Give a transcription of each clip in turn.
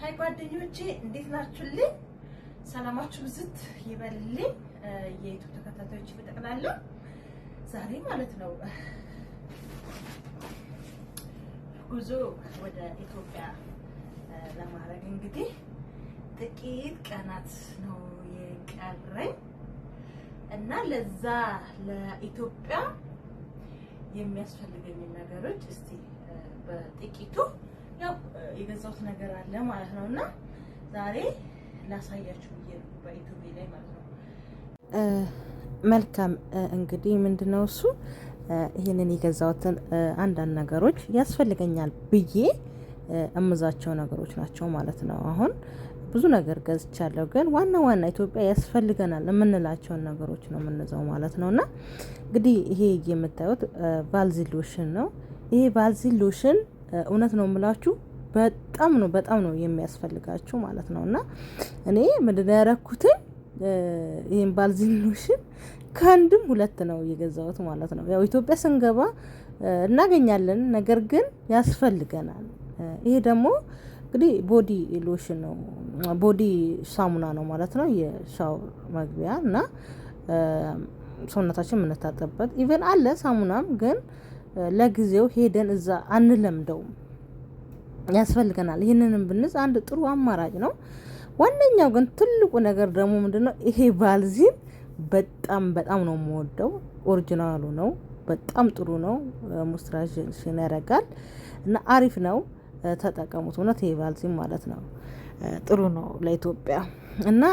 Hi ጓደኞቼ፣ እንዴት ናችሁልኝ? ሰላማችሁ ብዝት ይበልልኝ። የ YouTube ተከታታዮች በጠቅላላ ዛሬ ማለት ነው ጉዞ ወደ ኢትዮጵያ ለማድረግ እንግዲህ ጥቂት ቀናት ነው የቀረኝ እና ለዛ ለኢትዮጵያ የሚያስፈልገኝን ነገሮች እስቲ በጥቂቱ ያው የገዛሁት ነገር አለ ማለት ነው እና ዛሬ ላሳያችሁ ብዬ ነው በ YouTube ላይ ማለት ነው። መልካም፣ እንግዲህ ምንድነው እሱ ይህንን የገዛሁትን አንዳንድ ነገሮች ያስፈልገኛል ብዬ እምዛቸው ነገሮች ናቸው ማለት ነው። አሁን ብዙ ነገር ገዝቻለሁ፣ ግን ዋና ዋና ኢትዮጵያ ያስፈልገናል የምንላቸውን ነገሮች ነው የምንዘው ማለት ነው። እና እንግዲህ ይሄ የምታዩት Vaseline lotion ነው። ይሄ Vaseline lotion እውነት ነው የምላችሁ በጣም ነው በጣም ነው የሚያስፈልጋችሁ ማለት ነው። እና እኔ ምንድነው ያረኩትን ይሄን Vaseline lotion ከአንድም ሁለት ነው የገዛሁት ማለት ነው። ያው ኢትዮጵያ ስንገባ እናገኛለን፣ ነገር ግን ያስፈልገናል። ይሄ ደግሞ እንግዲህ body lotion ነው፣ body ሳሙና ነው ማለት ነው። የሻወር መግቢያ እና ሰውነታችን የምንታጠብበት even አለ ሳሙናም፣ ግን ለጊዜው ሄደን እዛ አንለምደውም፣ ያስፈልገናል። ይህንንም ብንዝ አንድ ጥሩ አማራጭ ነው። ዋነኛው ግን ትልቁ ነገር ደግሞ ምንድነው? ይሄ ቫልዚን በጣም በጣም ነው የምወደው። Original ኡ ነው። በጣም ጥሩ ነው። Moisturization ያደርጋል እና አሪፍ ነው። ተጠቀሙት። እውነት ይሄ ቫልዚን ማለት ነው ጥሩ ነው ለኢትዮጵያ። እና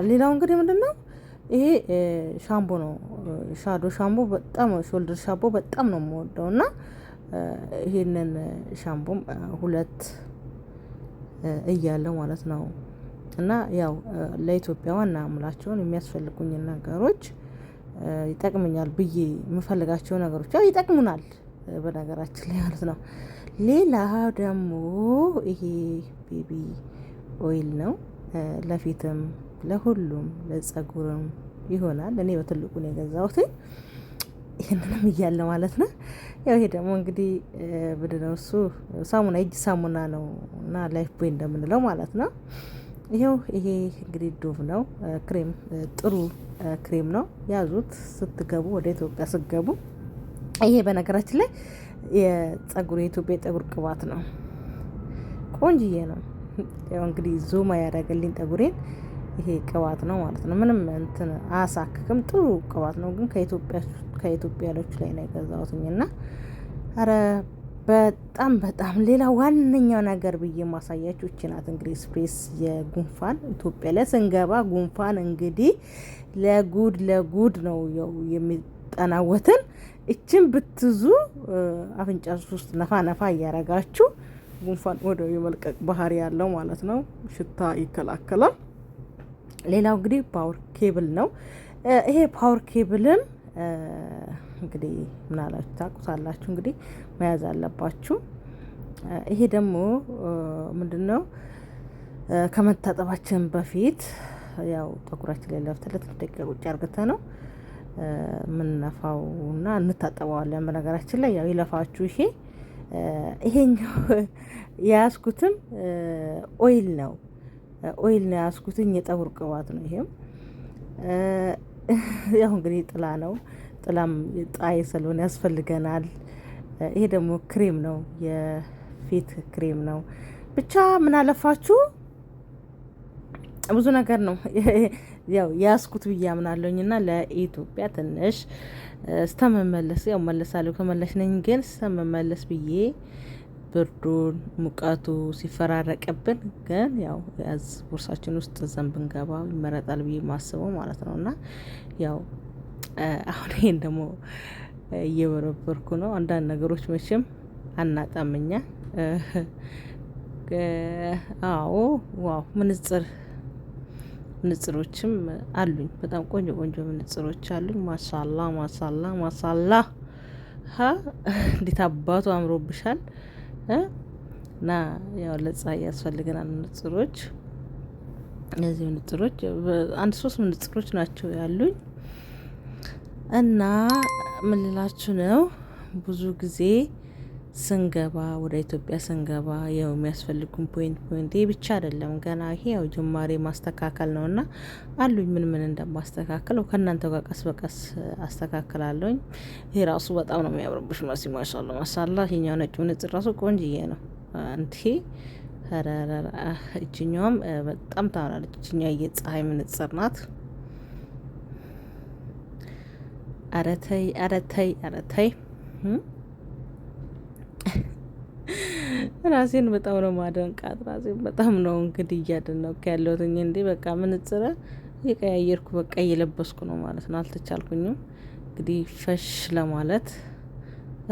ሌላው እንግዲህ ምንድነው ይሄ ሻምቦ ነው። ሻዶ ሻምቦ በጣም shoulder ሻምቦ በጣም ነው የምወደው እና ይሄንን ሻምቦም ሁለት እያለው ማለት ነው። እና ያው ለኢትዮጵያ ዋና ምላቸውን የሚያስፈልጉኝን ነገሮች ይጠቅመኛል ብዬ የምፈልጋቸው ነገሮች ያው ይጠቅሙናል በነገራችን ላይ ማለት ነው። ሌላ ደግሞ ይሄ baby oil ነው። ለፊትም ለሁሉም ለጸጉርም ይሆናል። እኔ በትልቁ ነው የገዛሁት። ይህንንም እያለ ማለት ነው። ያው ይሄ ደግሞ እንግዲህ ምንድነው እሱ ሳሙና፣ የእጅ ሳሙና ነው እና Lifebuoy እንደምንለው ማለት ነው። ይሄው ይሄ እንግዲህ Dove ነው ክሬም፣ ጥሩ ክሬም ነው። ያዙት ስትገቡ፣ ወደ ኢትዮጵያ ስትገቡ። ይሄ በነገራችን ላይ የጸጉር የኢትዮጵያ የጸጉር ቅባት ነው። ቆንጅዬ ነው። ያው እንግዲህ ዞማ ያደረገልኝ ጠጉሬን ይሄ ቅባት ነው ማለት ነው። ምንም እንትን አያሳክክም። ጥሩ ቅባት ነው። ግን ከኢትዮጵያኖች ላይ ነው የገዛሁትኝ እና አረ በጣም በጣም ሌላ ዋነኛው ነገር ብዬ ማሳያችሁ እቺ ናት። እንግዲህ spray የጉንፋን፣ ኢትዮጵያ ላይ ስንገባ ጉንፋን እንግዲህ ለጉድ ለጉድ ነው የሚጠናወትን። እችን ብትዙ አፍንጫ ውስጥ ነፋ ነፋ እያረጋችሁ ጉንፋን ወደ የመልቀቅ ባህሪ ያለው ማለት ነው። ሽታ ይከላከላል። ሌላው እንግዲህ power cable ነው። ይሄ power cable ም እንግዲህ ምናላችሁ ታውቁታላችሁ፣ እንግዲህ መያዝ አለባችሁ። ይሄ ደግሞ ምንድነው? ከመታጠባችን በፊት ያው ጠጉራችን ላይ ለፍተን ለትንሽ ደቂቃ ቁጭ አርግተን ነው የምንነፋውና እንታጠበዋለን። በነገራችን ላይ ያው ይለፋችሁ ይሄኛው የያዝኩትም oil ነው። Oil ነው የያዝኩትኝ፣ የጠጉር ቅባት ነው። ይሄም ያው እንግዲህ ጥላ ነው። ጥላም ጣይ ስለሆነ ያስፈልገናል። ይሄ ደግሞ ክሬም ነው፣ የፊት ክሬም ነው። ብቻ ምን አለፋችሁ ብዙ ነገር ነው ያው ያስኩት ብዬ አምናለሁኝ። እና ለኢትዮጵያ ትንሽ እስተመመለስ ያው መለሳለሁ ከመለስ ነኝ፣ ግን እስተመመለስ ብዬ ብርዱን ሙቀቱ ሲፈራረቅብን ግን ያው ያዝ ቦርሳችን ውስጥ ዘን ብንገባ ይመረጣል ብዬ ማስበው ማለት ነው። እና ያው አሁን ይሄን ደግሞ እየበረበርኩ ነው። አንዳንድ ነገሮች መቼም አናጣም እኛ። አዎ wow፣ ምንጽሮችም አሉኝ። በጣም ቆንጆ ቆንጆ ምንጽሮች አሉኝ። ማሻላ ማሻላ ማሻላ፣ ሀ እንዴት አባቱ አምሮብሻል። እና ያው ለፀሐይ ያስፈልገናል ምንጽሮች። እነዚህ ምንጽሮች አንድ ሶስት ምንጽሮች ናቸው ያሉኝ። እና ምን ልላችሁ ነው፣ ብዙ ጊዜ ስንገባ ወደ ኢትዮጵያ ስንገባ ያው የሚያስፈልጉን point point ይሄ ብቻ አይደለም ገና ይሄ ያው ጅማሬ ማስተካከል ነውና አሉኝ ምን ምን እንደማስተካከለው ከእናንተ ጋር ቀስ በቀስ አስተካክላለሁኝ። ይሄ ራሱ በጣም ነው የሚያምርብሽ መሲ፣ ማሻአላ ማሻአላ። ይሄኛው ነጭ መነጽር ራሱ ቆንጅዬ ነው። እንቴ እችኛዋም በጣም ታምራለች። እችኛዋ የፀሐይ መነጽር ናት። ኧረ ተይ ኧረ ተይ ኧረ ተይ። ራሴን በጣም ነው ማደንቃት። ራሴን በጣም ነው እንግዲህ እያደነቅኩ ያለሁት። እንዴ በቃ መነጽር እየቀያየርኩ በቃ እየለበስኩ ነው ማለት ነው። አልተቻልኩኝም እንግዲህ ፈሽ ለማለት።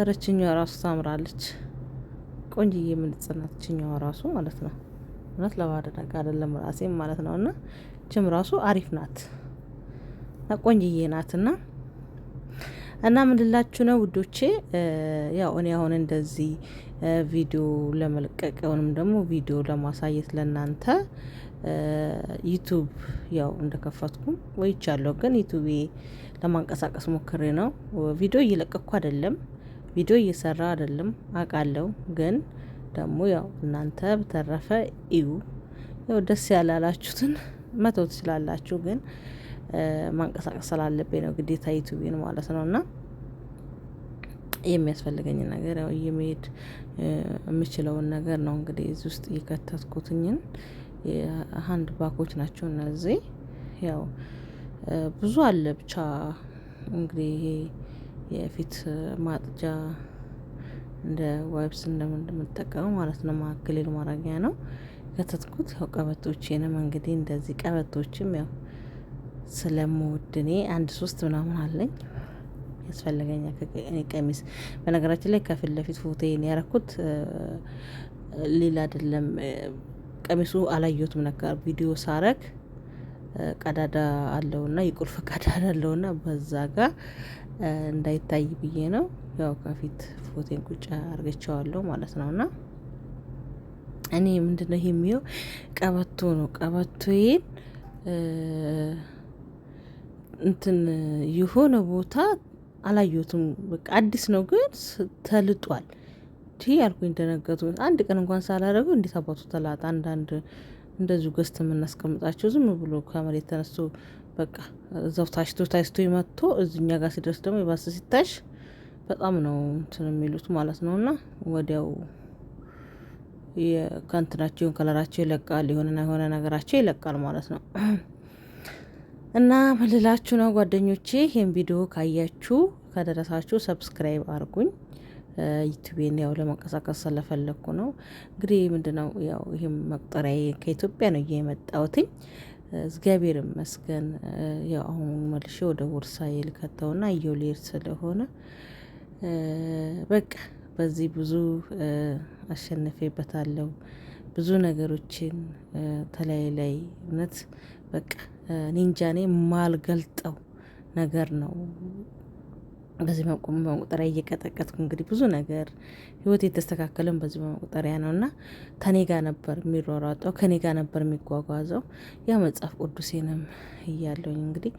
ረችኛዋ ራሱ ታምራለች። ቆንጅዬ መነጽር ናት እችኛዋ ራሱ ማለት ነው። እውነት ለማድነቅ አይደለም ራሴን ማለት ነው። እና እችም ራሱ አሪፍ ናት፣ ቆንጅዬ ናትና እና ምን ልላችሁ ነው ውዶቼ፣ ያው እኔ አሁን እንደዚህ ቪዲዮ ለመልቀቅ ወይም ደግሞ ቪዲዮ ለማሳየት ለእናንተ ዩቱብ ያው እንደከፈትኩም ወይቻለሁ፣ ግን ዩቱቤ ለማንቀሳቀስ ሞክሬ ነው። ቪዲዮ እየለቀኩ አይደለም፣ ቪዲዮ እየሰራ አይደለም አውቃለሁ። ግን ደግሞ ያው እናንተ በተረፈ እዩ፣ ያው ደስ ያላላችሁትን መተው ትችላላችሁ። ግን ማንቀሳቀስ ስላለብኝ ነው ግዴታ ዩቱቤን ማለት ነው። እና የሚያስፈልገኝ ነገር ያው እየመሄድ የምችለውን ነገር ነው እንግዲህ እዚህ ውስጥ እየከተትኩትኝን የ hand bag ኦች ናቸው እነዚህ። ያው ብዙ አለ ብቻ እንግዲህ ይሄ የፊት ማጥጃ እንደ wipes እንደምንጠቀመው ማለት ነው። ማክሊል ማድረጊያ ነው ከተትኩት። ያው ቀበቶቼንም እንግዲህ እንደዚህ ቀበቶችም ያው ስለምወድ እኔ አንድ ሶስት ምናምን አለኝ ያስፈልገኛል። እኔ ቀሚስ በነገራችን ላይ ከፊት ለፊት ፎቶዬን ያረኩት ሌላ አይደለም። ቀሚሱ አላየሁትም ነበር ቪዲዮ ሳረግ ቀዳዳ አለውና የቁልፍ ቀዳዳ አለውና በዛ ጋር እንዳይታይ ብዬ ነው። ያው ከፊት ፎቴን ቁጭ አርግቼዋለሁ ማለት ነውና እኔ ምንድነው ይሄ የሚየው ቀበቶ ነው። ቀበቶዬን እንትን የሆነ ቦታ አላየሁትም። በቃ አዲስ ነው ግን ተልጧል። እንዲህ ያልኩኝ ደነገጥኩኝ። አንድ ቀን እንኳን ሳላደርገው እንዴት አባቱ ተላጠ። አንዳንድ እንደዚሁ ገዝተን የምናስቀምጣቸው ዝም ብሎ ከመሬት ተነስቶ በቃ እዛው ታሽቶ ታሽቶ መጥቶ እዚኛ ጋር ሲደርስ ደግሞ የባሰ ሲታሽ በጣም ነው እንትን የሚሉት ማለት ነው። እና ወዲያው የከንትናቸውን ከለራቸው ይለቃል፣ የሆነና የሆነ ነገራቸው ይለቃል ማለት ነው። እና ምን ልላችሁ ነው ጓደኞቼ፣ ይሄን ቪዲዮ ካያችሁ ከደረሳችሁ subscribe አርጉኝ። ዩቲዩቤን ያው ለማንቀሳቀስ ስለፈለግኩ ነው። እንግዲህ ምንድነው ያው ይሄም መቁጠሪያዬ ከኢትዮጵያ ነው የመጣሁትኝ። እግዚአብሔር ይመስገን። ያው አሁን መልሼ ወደ ቦርሳዬ ልከተውና እየው ልሄድ ስለሆነ በቃ በዚህ ብዙ አሸንፌበታለሁ። ብዙ ነገሮችን ተለያይ ላይ እውነት በቃ እኔ እንጃ እኔ የማልገልጠው ነገር ነው። በዚህ በመቁጠሪያ እየቀጠቀጥኩ እንግዲህ ብዙ ነገር ህይወት የተስተካከለን በዚህ በመቁጠሪያ ነው። እና ከኔ ጋር ነበር የሚሯሯጠው፣ ከኔ ጋር ነበር የሚጓጓዘው። ያ መጽሐፍ ቅዱሴንም እያለውኝ እንግዲህ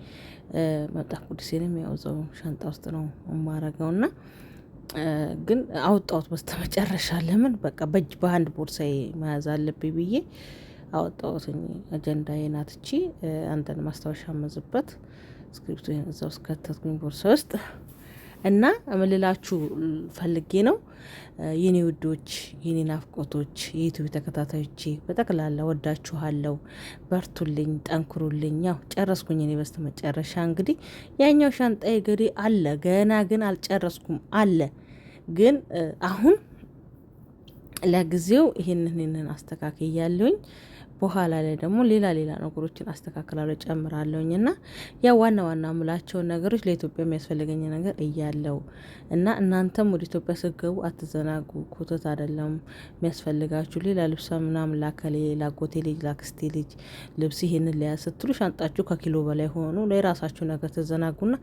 መጽሐፍ ቅዱሴንም ያው እዛው ሻንጣ ውስጥ ነው የማረገው። እና ግን አወጣሁት በስተመጨረሻ። ለምን በቃ በእጅ በአንድ ቦርሳዬ መያዝ አለብኝ ብዬ አወጣሁትኝ። አጀንዳዬን አትቼ አንተን ማስታወሻ መዝበት ስክሪፕቱን እዛ ውስጥ ከተትኩኝ ቦርሳ ውስጥ። እና እምልላችሁ ፈልጌ ነው የኔ ውዶች፣ የኔ ናፍቆቶች፣ የዩቲዩብ ተከታታዮቼ በጠቅላላ ወዳችኋለሁ። በርቱልኝ፣ ጠንክሩልኝ። ያው ጨረስኩኝ እኔ በስተመጨረሻ እንግዲህ ያኛው ሻንጣዬ ገሪ አለ ገና ግን አልጨረስኩም አለ ግን አሁን ለጊዜው ይህንን አስተካክያለሁኝ። በኋላ ላይ ደግሞ ሌላ ሌላ ነገሮችን አስተካክላለሁ ጨምራለሁኝ። እና ያ ዋና ዋና ምላቸውን ነገሮች ለኢትዮጵያ የሚያስፈልገኝ ነገር እያለው እና እናንተም ወደ ኢትዮጵያ ስትገቡ አትዘናጉ። ኮተት አይደለም የሚያስፈልጋችሁ ሌላ ልብስ ምናምን ላከሌ ላጎቴ ልጅ ላክስቴ ልጅ ልብስ ይሄንን ሊያዝ ስትሉ ሻንጣችሁ ከኪሎ በላይ ሆኖ ለራሳችሁ ነገር ትዘናጉና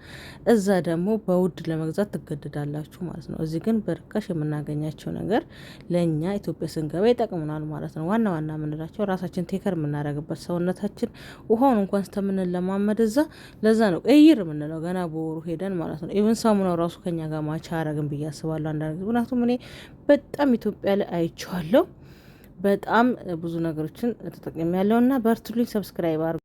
እዛ ደግሞ በውድ ለመግዛት ትገደዳላችሁ ማለት ነው። እዚህ ግን በርካሽ የምናገኛቸው ነገር ለእኛ ኢትዮጵያ ስንገባ ይጠቅሙናል ማለት ነው። ዋና ዋና የምንላቸው ራሳችን take care የምናደርግበት ሰውነታችን ውሃውን እንኳን ስተምንለማመድ እዛ ለዛ ነው ቀይር የምንለው ገና በወሩ ሄደን ማለት ነው። Even ሳሙናው ራሱ ከኛ ጋር match አያረግም ብዬ አስባለሁ አንዳንድ ጊዜ፣ ምክንያቱም እኔ በጣም ኢትዮጵያ ላይ አይቼዋለሁ። በጣም ብዙ ነገሮችን ተጠቅሜያለሁ እና በርቱልኝ። Subscribe አድርጉ።